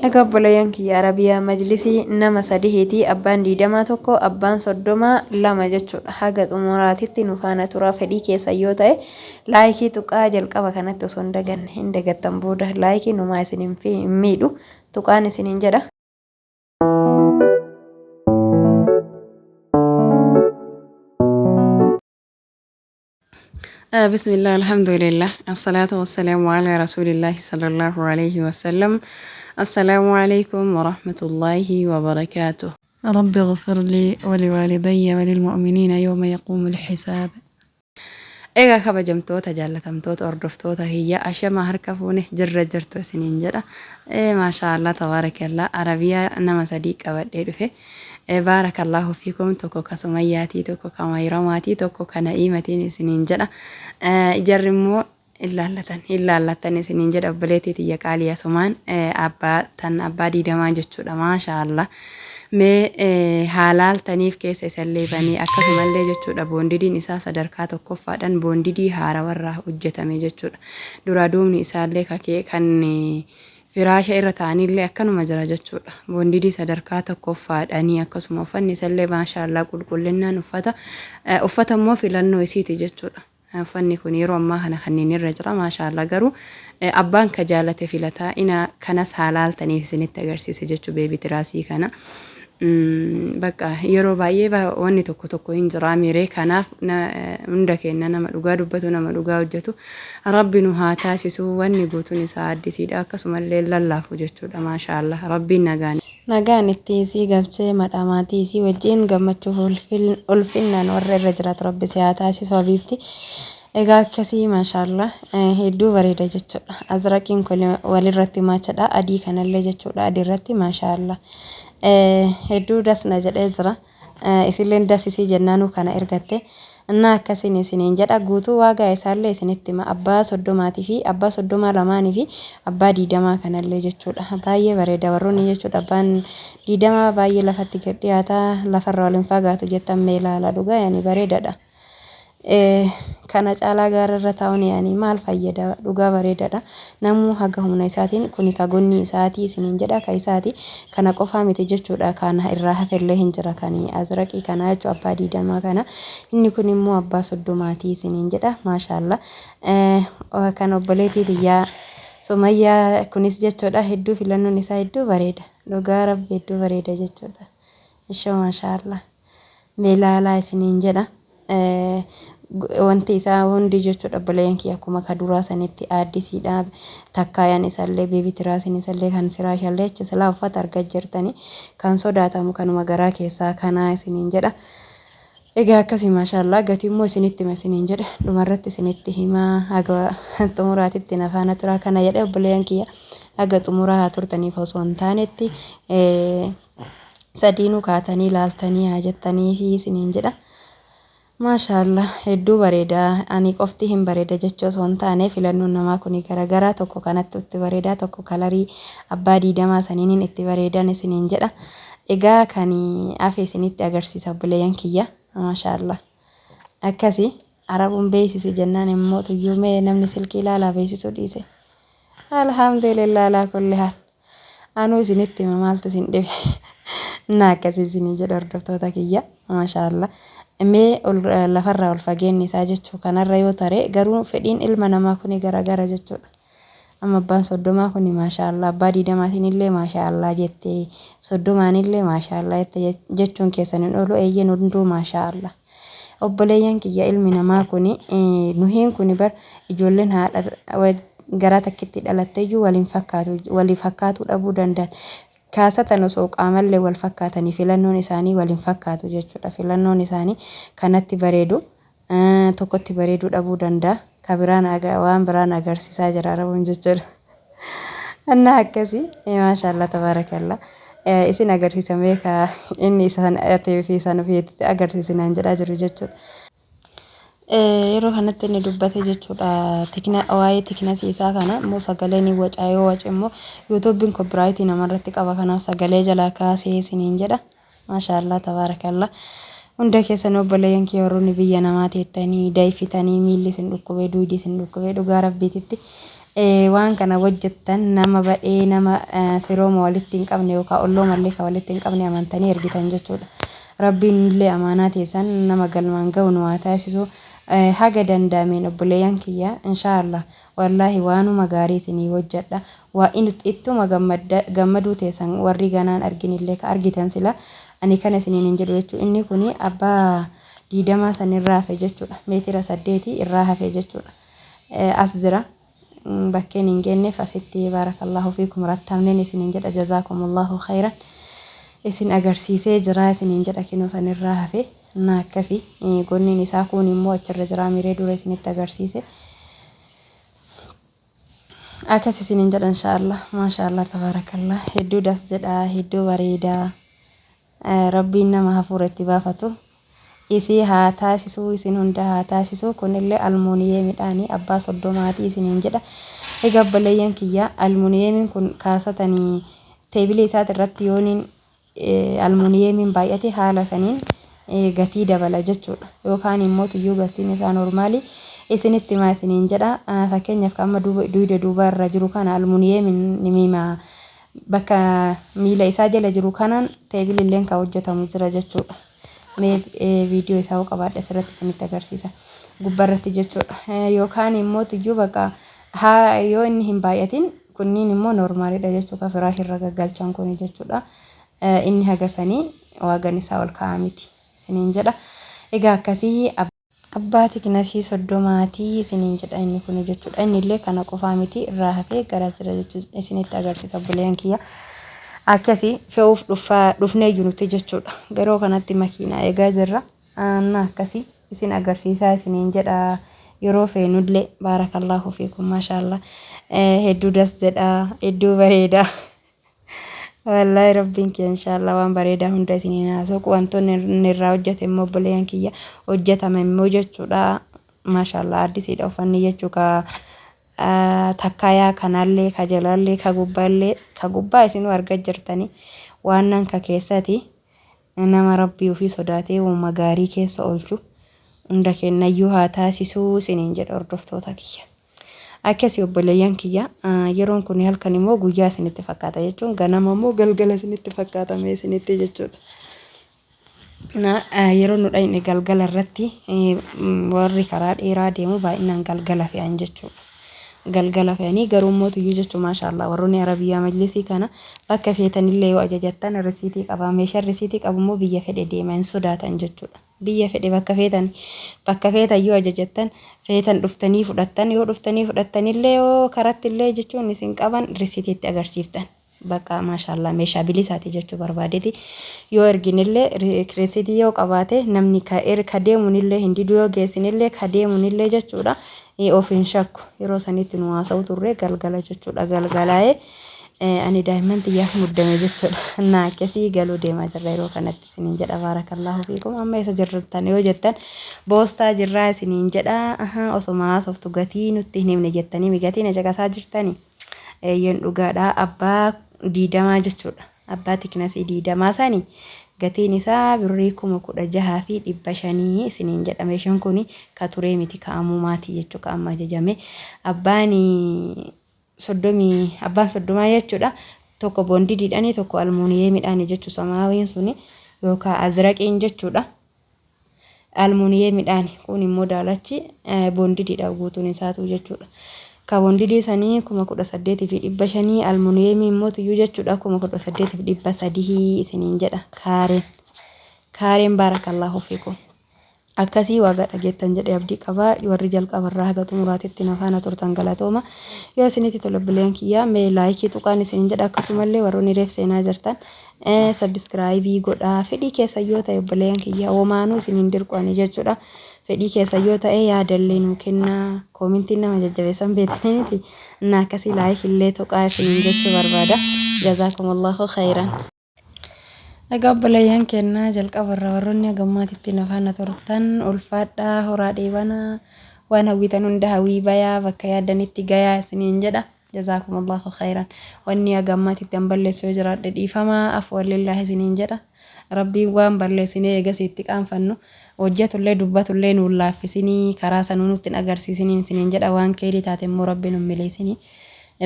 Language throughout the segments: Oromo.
Egaa obboleeyyan kiyya Arabiyaa majlisii nama sadihiiti abbaan diidamaa tokko abbaan soddomaa lama jechuudha. Haga xumuraatitti nu faana turaa fedhii keessan yoo ta'e laayikii tuqaa jalqaba kanatti osoo hin daganne hin dagattan booda laayikii numaa isin hin miidhu tuqaan isiniin jedha. بسم الله الحمد لله الصلاة والسلام على رسول الله صلى الله عليه وسلم السلام عليكم ورحمة الله وبركاته رب اغفر لي ولوالدي وللمؤمنين يوم يقوم الحساب. Egaa kabajamtoota jaallatamtoota hordoftoota kiyya ashama harka fuune jirra jirtu isiniin jedha. Maashaa Allah tabaarakallaa Arabiyaa nama sadii qabadhee dhufe. Baarakallaahu fiikum tokko ka Sumayyaatii tokko ka Mayramaatii tokko ka Na'iimatiin isiniin jedha. Jarri immoo hin laallatan hin laallattan isiniin jedha obboleettii tiyya qaalii asumaan abbaa tan abbaa diidamaa jechuudha maashaa Allah. Mee haa laaltaniif keessa isallee banii akkasumallee jechuudha boondidiin isaa sadarkaa tokkoffaadhaan boondidii haarawarraa hojjetame jechuudha. Duraa duubni isaallee kakee kan firaasha irra ta'anillee akkanuma jira jechuudha. Boondidii sadarkaa tokkoffaadhanii akkasuma uffanni isallee maashaallah qulqullinnaan uffata uffata immoo filannoo isiiti jechuudha. Uffanni kun yeroo ammaa kana kanneen irra jira maashaallah garuu abbaan ka jaalate filataa ina kanas haa laaltaniif isinitti agarsiise jechuu beebi tiraasii kana. Bakka yeroo baay'ee wanni tokko tokko hin jiraa miiree kanaaf hunda keenya nama dhugaa dubbatu nama dhugaa hojjetu rabbi nu haa taasisu wanni guutuun isaa addisiidha akkasumallee lallaafu jechuudha maashaallah rabbiin nagaan. Nagaan itti isii galchee madhaa maatii isii wajjiin gammachuuf ulfinnaan warra irra jiraatu rabbi si haa taasisu habiibti. Egaa akkasii maashaallah hedduu bareeda jechuudha. Azraqiin kun walirratti maachadha adii kanallee jechuudha adii irratti maashaallah hedduu das na jedhee jira. Isilleen das isii jennaanuu kana ergatte. Innaa akkasiin isiniin jedha guutuu waagaa isaallee isinitti hima abbaa soddomaatii fi abbaa soddomaa lamaanii fi abbaa diidamaa kanallee jechuudha. Baay'ee bareeda warroonni jechuudha abbaan diidamaa baay'ee lafatti gad dhiyaata lafarra wal hin fagaatu jettan mee ilaala dhugaa yani bareedadha. Kana caalaa gaara irra taa'uun yani maal fayyada dhugaa bareedadha. Namuu haga humna isaatiin kuni ka gonnii isaatii isiniin jedha ka isaati kana qofaa miti jechuudha kan irraa hafellee hin jira kan azraqii kanaa jechuu abbaa diidamaa kana inni kun immoo abbaa soddomaatii isiniin jedha maashaallah kan obboleetii tiyyaa Sumayyaa kunis jechuudha hedduu filannoon isaa hedduu bareeda dhugaa rabbi hedduu bareeda jechuudha ishoo maashaallah. Mee laalaa isiniin jedha. Wanti isaa hundi jechuudha obboleeyyan kiyya akkuma ka duraa sanitti aaddisiidha. Takkaayaan isallee beebi tiraasiin isallee kan firaashallee jechuudha silaa uffata argaa jirtanii kan sodaatamu kanuma garaa keessaa kanaa isiniin jedha. Egaa akkasii maashaallaa gatii immoo isinitti hima isiniin jedhe dhumarratti isinitti himaa haga xumuraatitti na faana turaa kana jedhe obboleeyyan kiyya haga xumuraa haa turtaniif osoo hin taanetti sadiinuu kaatanii laaltanii haa jettaniifi isiniin jedha. Maashaallah hedduu bareeda ani qofti hin bareeda jechuu osoo hin taane filannoon namaa kuni garagaraa tokko kanatti itti bareeda tokko kalarii abbaa diidamaa saniinin itti bareedan isiniin jedha. Egaa kan hafe isinitti agarsiisa obboleeyyan kiyya maashaallah akkasi arabuun beeksisi jennaan immoo tuyyuu mee namni silkii ilaalaa beeksisuu dhiise. Alhamdulillah alaa kulli haal. Anuu isinitti hima maaltu isin dhibe. Na akkasii isinii jedha hordoftoota kiyya. Maashaa Allah. Mee ol lafarraa ol fageenni isaa jechuu kanarra yoo tare garuu fedhiin ilma namaa kuni garagara jechuudha. Amma abbaan soddomaa kuni maashaa Allah abbaa diidamaatiin illee maashaa Allah jette soddomaan illee maashaa Allah jette jechuun keessan hin oolu eeyyeen hunduu maashaa Allah. Obboleeyyan kiyya ilmi namaa kuni nuhiin kuni bar ijoolleen haadha garaa takkitti dhalatteyyuu wal hin fakkaatu wali fakkaatuu dhabuu danda'an. Kaasatan osoo qaamallee wal fakkaatanii filannoon isaanii wal hin fakkaatu jechuudha. Filannoon isaanii kanatti bareedu tokkotti bareeduu dhabuu danda'a. Ka biraan waan biraan agarsiisaa jira Arabuun jechuudha. Annaa akkasii maashaallah tabaarakallaa. Isin agarsiisa mee ka inni isa sana atee fi sana ofiitti agarsiisinaan jedhaa jiru jechuudha. Yeroo kanatti inni dubbate jechuudha tikna waa'ee tiknasii isaa kana immoo sagalee ni wacaa yoo wace immoo yuutuubiin koppiraayitii namarratti qaba kanaaf sagalee jalaa kaasee isiniin jedha. Maashaallah tabaarakallah. Hunda keessan obboleeyyan kiyya warroonni biyya namaa teettanii dayfitanii miilli isin dhukkubee duydi isin dhukkubee dhugaa rabbiititti Waan kana hojjettan nama badhee nama firooma walitti hin qabne yookaan olloomallee kan walitti hin qabne amantanii ergitan jechuudha. Rabbiin illee amaanaa teessan nama galmaan ga'u nu haa taasisu. Haga danda'ameen obboleeyyan kiyya inshaallah wallaahi waanuma gaarii isinii hojjedha. Waa ittuma gammaduu teessan warri ganaan arginillee ka argitan sila ani kana isiniin hin jedhu jechuudha. Inni kuni abbaa diidamaa san irraa hafe jechuudha. Meetira 8 irraa hafe jechuudha. As jira. Bakkeen hin geenneef asitti baarakallahu fiikum rattamneen isiniin jedha jazaakumullahu khayran. Isin agarsiisee jira isiniin jedha kinoo san irraa hafe. Na akkasi gonniin isaa kun immoo achirra jira miree dura isinitti agarsiise. Akkas isiniin jedha inshaallah. Maashaallah tabaarakallah. Hedduu das jedha hedduu bareedaa. Rabbiin nama hafuura itti baafatu isii haa taasisuu isin hunda haa taasisuu kunillee almuuniyeemidhaani abbaa soddomaatii isiniin jedha. Egaa obboleeyyan kiyya almuuniyeemiin kun kaasatanii teebilii isaati irratti yooniin almuuniyeemiin baay'ate haala saniin gatii dabala jechuudha. Yookaan immoo tuyyuu gatiin isaa noormaali isinitti himaa isiniin jedha. Fakkeenyaaf kan amma duyda duubaa irra jiru kana almuuniyeemiin ni mima bakka miila isaa jala jiru kanaan teebililleen kan hojjetamu jira jechuudha. Mee viidiyoo isaa hoo qabaadhe asirratti isinitti agarsiisa. Gubbarratti jechuudha. Yookaan immoo tuyyuu bakka haa yoo inni hin baay'atin kunniin immoo noormaalidha jechuudha. Firaashirra gaggalchan kuni jechuudha. Inni haga sanii waagan isaa ol ka'aa miti isiniin jedha. Egaa akkasii abbaa tikinasii soddomaatii isiniin jedha inni kuni jechuudha. Inni illee kana qofaa miti irraa hafee gara jira jechuudha isinitti agarsiisa obboleeyyan kiyya. Akkasii fe'uuf dhufaa dhufnee iyyuu nuti jechuudha. Garoo kanatti makiinaa eegaa jirra. Anna akkasii isin agarsiisaa isiniin jedha yeroo feenullee baarakallaahu fiikum maashaallah hedduu das jedha hedduu bareeda. Wallaahi rabbiin kiyya inshaallah waan bareedaa hunda isiniin haa soqu wantoonni inni irraa hojjete immoo obboleeyyan kiyya hojjetame immoo jechuudha maashaallah addisiidha uffanni jechuu ka takkaayaa kanallee ka jalallee ka gubbaallee ka gubbaa isinuu arga jirtanii waan nan ka keessati nama rabbii ofii sodaatee uuma gaarii keessa oolchu hunda kennayyuu haa taasisuu isiniin jedha hordoftoota kiyya. Akkasi obboleeyyan kiyya yeroon kun halkan immoo guyyaa isinitti fakkaata jechuun ganama immoo galgala isinitti fakkaata mee isinitti jechuudha. Na yeroo nu dhayne galgala irratti warri karaa dheeraa deemu baay'inaan galgala fe'an jechuudha. Galgala fe'anii garuu immoo tuyyuu jechuun maashaallah warroonni Arabiyyaa majlisii kana bakka feetanillee yoo ajajattan risiitii qaba. Meeshaan risiitii qabu immoo biyya fedhe deema hin sodaatan jechuudha. Biyya fedhe bakka feetan bakka feetan yoo ajajattan feetan dhuftanii fudhattan yoo dhuftanii fudhattanillee yoo karattillee jechuun isin qaban risitiitti agarsiiftan. Bakka maashaallah meeshaa bilisaati jechuu barbaadeti. Yoo erginillee risitii yoo qabaate namni ka ka deemunillee hin didu yoo geessinillee ka deemunillee jechuudha of hin shakku. Yeroo sanitti nu haasa'u turre galgala jechuudha galgalaa'ee ani daa'imman xiyyaaf muddame jechuudha. Na akkasii galuu deemaa jirra yeroo kanatti. Isiniin jedha baarakallaahu fiikum amma eessa jirtan yoo jettan boostaa jirraa isiniin jedha ahaa osoma haasoftu gatii nutti hin himne jettanii mi gatii na caqasaa jirtani eeyyeen dhugaadha abbaa diidamaa jechuudha abbaa tiknasii diidamaa sani gatiin isaa birrii 16,500 isiniin jedha meeshaan kun ka turee miti ka ammumaati jechuu ka amma ajajame abbaan soddomii abbaan soddomaa jechuudha tokko boondidiidhani tokko almuuniyeemidhaani jechuu samaawiin suni yookaan azraqiin jechuudha almuuniyeemidhaani kun immoo daalachi boondidiidha guutuun isaatu jechuudha ka boondidii sanii 18,500 almuuniyeemii immoo tuyyuu jechuudha 18,300 isiniin jedha kaareen kaareen baarakallaahu fiikum. Akkasii waaga dhageettan jedhee abdii qaba. Warri jalqaba irraa haga xumuraatitti na faana turtan galatooma. Yoo isinitti tole obboleeyyan kiyya mee laayikii tuqaan isinin jedha akkasumallee warroonni reef seenaa jirtan sabiskiraayibii godhaa fedhii keessa yoo ta'e obboleeyyan kiyya homaanuu isin hin dirqu ani jechuudha. Fedhii keessa yoo ta'e yaadallee nuu kennaa koomintiin nama jajjabeessan beektanii miti. Na akkasii laayikillee tuqaa isinin jechuu barbaada. Jazaakumullahu khayran. Egaa obboleeyyan keenna jalqaba irraa warroonni haga ammaatitti na faana turtan ulfaadhaa horaa dheebanaa waan hawwitan hunda hawwii bayaa bakka yaaddanitti gayaa isiniin jedha. Jazaakumullahu khayran. Wanni haga ammaatti itti an balleessu yoo jiraadhe dhiifama, afwan lillaahi isiniin jedha. Rabbiin waan balleessinee eegasii itti qaanfannu hojjatullee dubbatullee nuun laaffisinii, karaa sanuu nutti hin agarsiisiniin isiniin jedha. Waan kheyrii taate immoo Rabbi nun miliisinii.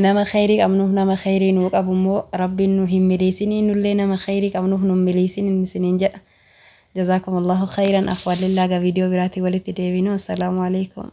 Nama kheyrii qabnuuf nama kheyrii nuu qabu immoo Rabbiin nu hin miliisinii, nullee nama kheyrii qabnuuf nun miliisiniin isiniin jedha. Jazaakumullahu khayran, afwan lillah. Ga viidiyoo biraatiin walitti deebinu. Assalaamu alaikum.